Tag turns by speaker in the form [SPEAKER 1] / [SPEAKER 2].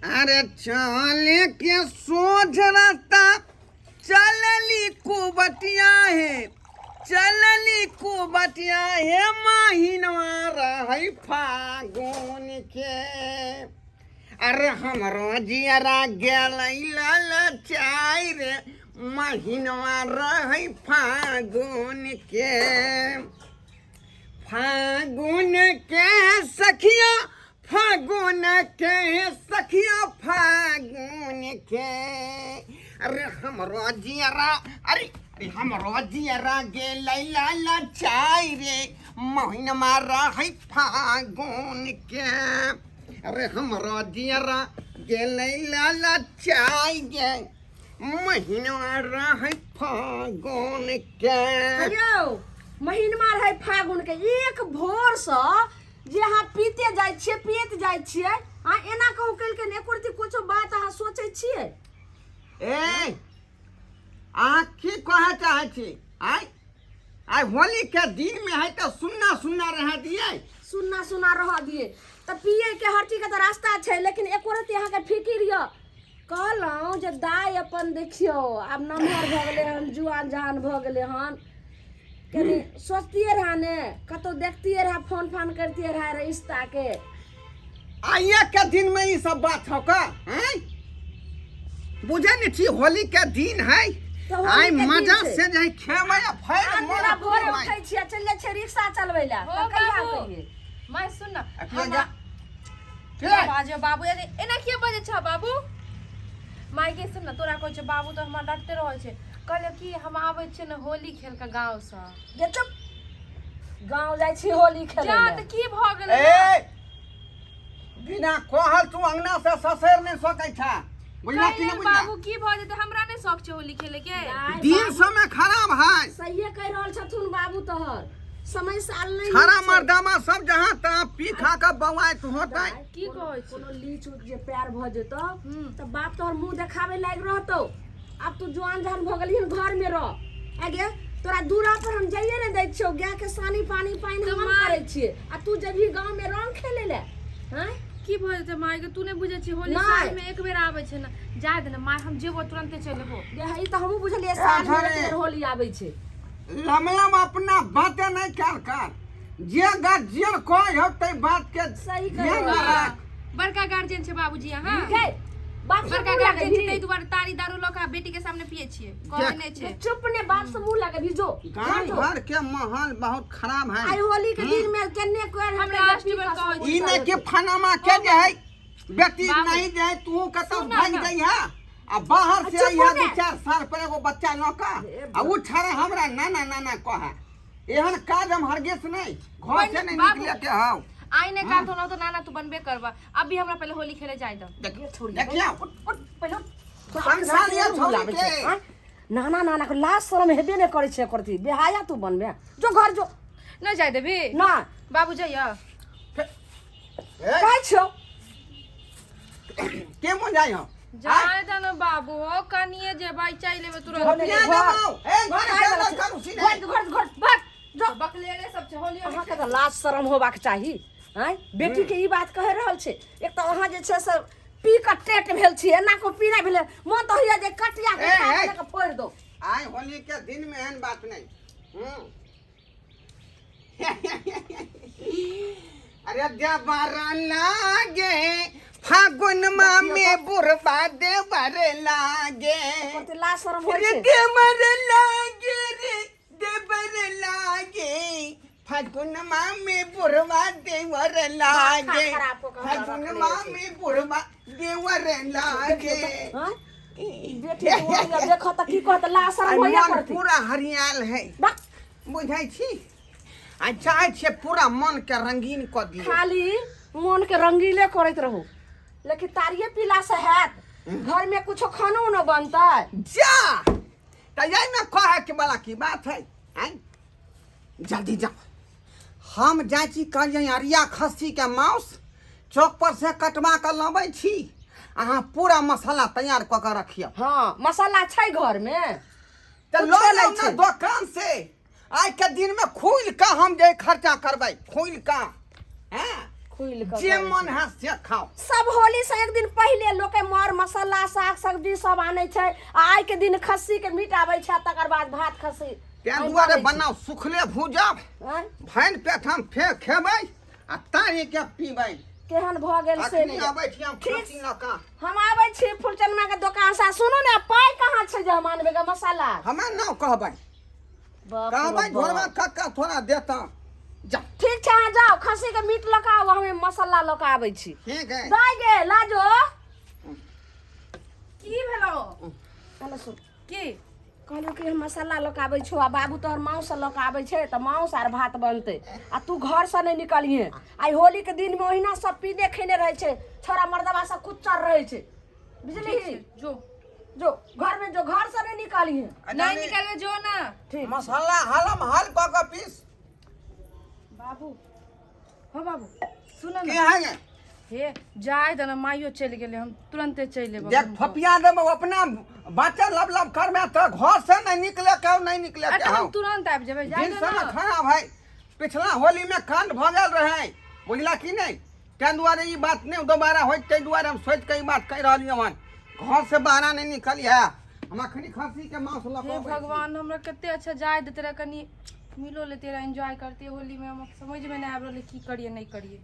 [SPEAKER 1] अरे चले के सोझ रास्ता चलली कुबटिया है, चलली कुबटिया है, महीनवा रहै फागुन के। अरे हमरो जियरा गेलै ललचाइ रे, महीनवा रहै फागुन के। फागुन के सखिया, फागुन के सखिया, फागुन के। अरे हमरो जियरा, अरे अरे हमरो जियरा गेलै ललचाइ रे, महीनवा रहै फागुन के। अरे हमरो जियरा गेलै ललचाइ गे, महीनवा रहै फागुन के।
[SPEAKER 2] यौ महीनमा रहै फागुन के, एक भोर से जे अहाँ पीते जाइ छियै, पियैत जाइ छियै, अहाँ एना कहूँ केलकै ने एको रत्ती कुछो बात अहाँ सोचै छियै?
[SPEAKER 1] ए अहाँ की कहऽ चाहै छी? आइ आइ होली के दिन में है तऽ सुन्ना सुन्ना रह दिए।
[SPEAKER 2] सुन्ना सुन्ना रह दिए तऽ पिए के हर चीज के तऽ रास्ता छै, लेकिन एको रत्ती अहाँके फिकिर यऽ? कहलहुँ जे दाइ अपन देखियौ आब नमहर भऽ गेलै हन, जुआन जहान भऽ गेलै हन, कनि सोचतियै रहए ने, कतहु देखतियै रहए, फोन फान करितियै रहए रिश्ताके।
[SPEAKER 1] आइए के दिन में ई सब बात हो का हैं? बुझे नहीं छी होली के दिन है।
[SPEAKER 2] तऽ होली
[SPEAKER 1] आइ
[SPEAKER 2] के दिन
[SPEAKER 1] मजा
[SPEAKER 2] छै।
[SPEAKER 1] से जे खेबै आ फेर
[SPEAKER 2] आब
[SPEAKER 1] मोन
[SPEAKER 2] तोरा भोरे
[SPEAKER 1] खुलबै।
[SPEAKER 2] उठै छियै, चलि जाइ छियै रिक्शा चलबै लए,
[SPEAKER 3] हो
[SPEAKER 2] तऽ कहिया
[SPEAKER 3] बाबू।
[SPEAKER 2] कहियै?
[SPEAKER 3] माय सुन ना।
[SPEAKER 1] अखिया
[SPEAKER 3] हम
[SPEAKER 1] जा। ठीक।
[SPEAKER 3] बाजो बाबू, यदि एना किया बजै छ बाबू? माय के सुन ना, तोरा कहै छै बाबू तऽ हमरा डांटते रहै छै। कहलियै कि हम आबै छियै ने होली खेल के गाँव सँ।
[SPEAKER 2] गे चुप, गाँव जाइ छी होली खेलै
[SPEAKER 3] जा
[SPEAKER 2] लए।
[SPEAKER 3] तऽ की भऽ गेलै?
[SPEAKER 1] ए बिना कहल तू अंगना से ससैर नहीं सकै छा, बुझला कि
[SPEAKER 3] कहलियै
[SPEAKER 1] नहीं बुझला?
[SPEAKER 3] बाबू की भऽ जेतै? हमरा नहि शौक छै होली खेले के।
[SPEAKER 2] दाइ,
[SPEAKER 1] दिन
[SPEAKER 2] बाबू
[SPEAKER 1] समय खराब है।
[SPEAKER 2] सहिए कहि रहल छथुन बाबू, तोहर समय साल नहीं
[SPEAKER 1] छाड़ा
[SPEAKER 2] नीक छै।
[SPEAKER 1] मर्दामा सब जहाँ तहाँ पी खा के बौआइत होतै।
[SPEAKER 2] दाइ,
[SPEAKER 3] की कहै छी?
[SPEAKER 2] कोनो लीच उच जे पैर भऽ जेतौ तऽ बाप तोहर मुँह देखाबै लागि रहतौ। आब तू जुआन जहान भऽ गेलही, घर में रह। आगे तोरा दूरा पर हम जाइए ने दै छियौ, गाय के सानी पानी पानि
[SPEAKER 3] तऽ
[SPEAKER 2] हम करै छियै आ तू जेबही गाँव में रंग खेले ले? हैं
[SPEAKER 3] की भऽ जेतै माय के? तू नहि बुझै छी, होली
[SPEAKER 2] नहि।
[SPEAKER 3] साल में एक बेर आबै छै ने। जाय दे ने माय, हम जेबो तुरंते चलि एबो।
[SPEAKER 2] गे, ई तऽ हमहूँ बुझलियै साल में एक बेर होली आबै छै।
[SPEAKER 1] लमलम अपना बाते नहीं कयल कर, जे गार्जियन कहै हो तै बात के
[SPEAKER 2] सही कहै
[SPEAKER 1] ध्यान
[SPEAKER 2] हो।
[SPEAKER 1] राख।
[SPEAKER 3] बड़का गार्जियन छै बाबूजी अहाँ।
[SPEAKER 2] गे, बाप से
[SPEAKER 3] बड़का
[SPEAKER 2] मुँह
[SPEAKER 3] गार्जियन छै,
[SPEAKER 2] लगेबही?
[SPEAKER 3] ताहि दुआरे तारी दारू लऽ कऽ बेटी के सामने पिए छियै, कहै नहि छै।
[SPEAKER 2] गे, चुप ने, बाप से मुँह लगेबही? जो
[SPEAKER 1] गाँव
[SPEAKER 2] घर जो।
[SPEAKER 1] घर के माहौल बहुत खराब है।
[SPEAKER 2] आइ होली के दिन में केने कोर
[SPEAKER 3] हमरा राष्ट्र पर कहै
[SPEAKER 1] ई नहीं कि फनामा के जे है बेटी
[SPEAKER 3] बाबू।
[SPEAKER 1] नहीं जे है तू कतौ
[SPEAKER 3] सुन ना,
[SPEAKER 1] भागि
[SPEAKER 3] ना।
[SPEAKER 1] जाइ है आ बाहर से
[SPEAKER 2] चुप
[SPEAKER 1] आई है
[SPEAKER 2] हो ने।
[SPEAKER 1] 2-4 साल पर एगो बच्चा लऽ कऽ आ उ छाड़े हमरा नाना नाना कहे, एहन काज हम हरगिज नहीं, घर से नहीं
[SPEAKER 3] बाबू।
[SPEAKER 1] निकले के हौ।
[SPEAKER 3] आइ नहि काल तो तो नाना तू बनबे करबा, अभी हमरा पहिले होली खेले जाय दऽ।
[SPEAKER 2] छोड़ी।
[SPEAKER 1] देखियौ।
[SPEAKER 2] उठ, पहिले उठ।
[SPEAKER 1] समझा लिअ छौड़ी के।
[SPEAKER 2] आँय? नाना नाना के लाज शरम हेबे नहि करै छै एकर, बेहाया तू बनबे? जो घर जो।
[SPEAKER 3] नहि जाय देबी?
[SPEAKER 2] ना।
[SPEAKER 3] बाबू जाइया।
[SPEAKER 1] ए,
[SPEAKER 2] कहै छियौ।
[SPEAKER 1] के मन जाइ हो?
[SPEAKER 3] जाय दऽ ने बाबू, हो कनिए जेबै, चलि एबै तुरंत।
[SPEAKER 2] होली
[SPEAKER 1] पिया
[SPEAKER 2] घर।
[SPEAKER 1] देबौ ए घर के अंदर करू सीधे।
[SPEAKER 2] घर घर घर भाग जो।
[SPEAKER 3] बकलेले सब छै होली।
[SPEAKER 2] अहाँके तऽ लाज शरम होबाक चाही। आँय, बेटीके ई बात कहि रहल छै। एक तऽ अहाँ जे छै से पी कऽ टेट भेल छी, एना को पीना भेलै, मन तऽ होइया जे कटिया के
[SPEAKER 1] ए,
[SPEAKER 2] काट
[SPEAKER 1] ए।
[SPEAKER 2] लऽ कऽ फोड़ि दो।
[SPEAKER 1] आइ होली के दिन में एहन बात नहीं। अरे देवर लागे फागुन में बुरबा देवर लागे।
[SPEAKER 2] ओकर लाज शरम होइ
[SPEAKER 1] अरे
[SPEAKER 2] छै।
[SPEAKER 1] देवर लागे रे, देवर लागे फागुन में बुरबा देवर लागे।
[SPEAKER 2] खराब कऽ कऽ हमरा
[SPEAKER 1] फागुन
[SPEAKER 2] रखने छै।
[SPEAKER 1] में बुरबा देवर लागे।
[SPEAKER 2] आँय? ई बेटी के होइया, देखऽ तऽ की कहत, लाज शरम
[SPEAKER 1] आइ
[SPEAKER 2] होइया
[SPEAKER 1] मन
[SPEAKER 2] करती?
[SPEAKER 1] पूरा हरियाल है।
[SPEAKER 2] बक।
[SPEAKER 1] बुझै छी, आ चाहै छियै पूरा मन के रंगीन कऽ दियौ।
[SPEAKER 2] खाली मन के रंगीले करैत रहू, लेकिन तारिये पीला से हैत? घर में कुछो खानो उनो बनतै?
[SPEAKER 1] जा तऽ एहिमे कहै के वाला की बात है? आँय, जल्दी जाओ, हम जाइ छी, कहलियै अरिया खस्सी के मांस चौक पर से कटवा कऽ लबै छी, अहाँ पूरा मसाला तैयार कऽ के रखियौ।
[SPEAKER 2] हाँ, मसाला छै घर में?
[SPEAKER 1] तऽ
[SPEAKER 2] कुछो
[SPEAKER 1] लऽ
[SPEAKER 2] नहि
[SPEAKER 1] जाउ ने
[SPEAKER 2] छै।
[SPEAKER 1] दोकान से। आइ के दिन में खुलि कऽ हम जे खर्चा करबै खुलि कऽ, हैं?
[SPEAKER 2] खुलि कऽ
[SPEAKER 1] जे
[SPEAKER 2] करै
[SPEAKER 1] मन
[SPEAKER 2] छै।
[SPEAKER 1] है से खाओ।
[SPEAKER 2] सब होली से एक दिन पहिले मसाला साग सब्जी सब आनै छै आ आइ के दिन खस्सी के मीट आबै छै आ तकर बाद भात खस्सी
[SPEAKER 1] तें
[SPEAKER 2] आनि
[SPEAKER 1] दुआरे
[SPEAKER 2] कऽ आनै
[SPEAKER 1] बनाउ सुखले भूजब
[SPEAKER 2] छै। आँय?
[SPEAKER 1] भरि पेट हम फेर खेबै आ तारी के पीबै
[SPEAKER 2] केहन भऽ गेल से
[SPEAKER 1] अखनी
[SPEAKER 2] नहि
[SPEAKER 1] आबै छी हम
[SPEAKER 2] ठीक।
[SPEAKER 1] खस्सी लऽ कऽ
[SPEAKER 2] हम आबै छी फुलचनमा के दोकान से आ सुनू ने पाइ कहाँ छै जे हम आनबै गे मसाला
[SPEAKER 1] हमरा नाम कहबै
[SPEAKER 2] बाप रे
[SPEAKER 1] कहबै
[SPEAKER 2] बाप।
[SPEAKER 1] घरमे कक्का थोड़ा देता जा
[SPEAKER 2] ठीक छै अहाँ जाउ खस्सी के मीट लऽ कऽ आउ हमे मसाला लऽ कऽ आबै छी
[SPEAKER 1] ठीक है
[SPEAKER 2] दाइ गे लाजो
[SPEAKER 3] की भेलो
[SPEAKER 2] हेलो सुन
[SPEAKER 3] की
[SPEAKER 2] कहलहुँ कि हम मसाला लऽ कऽ आबै छौ आ बाबू तोहर माउस लऽ कऽ आबै छै तऽ माउस आर भात बनतै आ तू घरसँ नहि निकलिहे आइ होलीके दिनमे ओहिना सब पीने खेने रहै छै छोरा मर्दबा सब कुच्चर रहै छै बुझलिही
[SPEAKER 3] जो
[SPEAKER 2] जो घरमे जो घरसँ नहि निकलिहे
[SPEAKER 3] नहीं निकलबे जो ना
[SPEAKER 2] ठीक
[SPEAKER 1] मसाला हलम हल कऽ कऽ पीस
[SPEAKER 3] बाबू हाँ बाबू सुन
[SPEAKER 1] की
[SPEAKER 3] ना
[SPEAKER 1] है गे?
[SPEAKER 3] हे जाय दे ना माइयो चलि गेलै हम तुरंते चलि एबै
[SPEAKER 1] देख फपिया देबो अपना बच्चा लब लब करबे तऽ घर से नहीं निकले के नहीं निकले
[SPEAKER 3] अरे
[SPEAKER 1] के
[SPEAKER 3] तऽ हम
[SPEAKER 1] हौ
[SPEAKER 3] तुरंत आबि जेबै जाय
[SPEAKER 1] दिन
[SPEAKER 3] दे
[SPEAKER 1] से
[SPEAKER 3] ना
[SPEAKER 1] ना खराब है पिछला होली में कांड भऽ गेल रहे बुझला कि नहीं ताहि दुआरे ई बात नहीं दोबारा होइत ताहि दुआरे हम सोचि कऽ ई बात कहि रहलियै हन घर से बाहर नहीं निकली है हम अखनी खस्सी के मांस लऽ
[SPEAKER 3] हे
[SPEAKER 1] कऽ अबै छी।
[SPEAKER 3] भगवान हमरा कते अच्छा जाय देते रहे कनी मिलो लेते रहे एंजॉय करते होली में हम समझ में नहीं आबि रहलै की करिए नहीं करिए